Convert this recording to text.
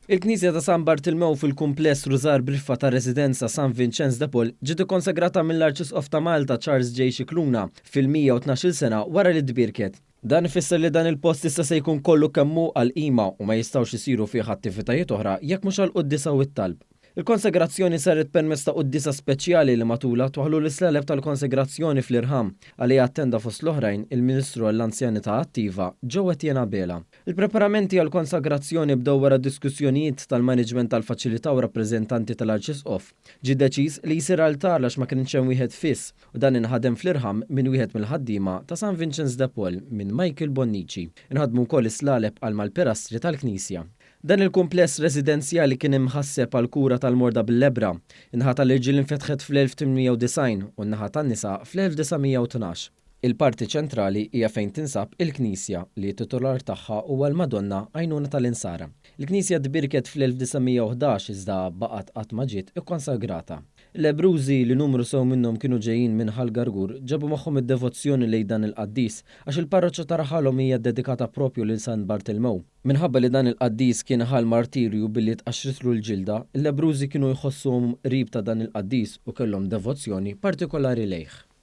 Il-Knisja ta' San Bartilmew fil-kumpless Rużar Briffa tar-Residenza San Vinċenz de Paul ġiet ikkonsagrata mill-Arċisqof ta' Malta Charles J. Scicluna fil-112-il sena wara li tbierket. Dan ifisser li dan il-post issa se jkun kollu kemm hu għall-qima u ma jistgħux isiru fih attivitajiet oħra jekk mhux għall-quddiesa u t-talb. Il-konsegrazzjoni saret permezz ta' quddiesa speċjali li matulha twaħħlu l-islaleb tal-konsegrazzjoni fl-irħam. Għaliha attenda fost l-oħrajn il-Ministru għall-Anzjanità Attiva, Joe Etienne Abela. Il-preparamenti għall-konsagrazzjoni bdew wara diskussjonijiet tal-maniġment tal-faċilità u rappreżentanti tal-Arċisqof. Ġie deċiż li jsir altar għax ma kienx hemm wieħed fiss u dan inħadem fl-irħam minn wieħed mill-ħaddiema ta' San Vinċenz de Paul minn Michael Bonnici. Inħadmu wkoll is-slaleb għal mal-pilastri tal-knisja. Dan il-kumpless residenzjali kien imħasseb għall-kura tal-morda bil-lebbra. In-naħa tal-irġiel infetħet fl-1890 u n-naħa tan-nisa fl-1912. Il-parti ċentrali hija fejn tinsab il-knisja li t-titular tagħha huwa l-Madonna Għajnuna tal-Insara. Il-knisja tbierket fl-1911 iżda baqgħet qatt ma ġiet ikkonsagrata. Il-lebbrużi, li numru sew minnhom kienu ġejjin minn Ħal Gargur, ġabu magħhom id-devozzjoni lejn dan il-qaddis għax il-parroċċa ta' raħalhom hija ddedikata proprju lil San Bartilmew. Minħabba li dan il-qaddis kien ħa l-martirju billi tqaxxritlu l-ġilda, il-lebbrużi kienu jħossuhom qrib ta' dan il-qaddis u kellhom devozzjoni partikolari lejh.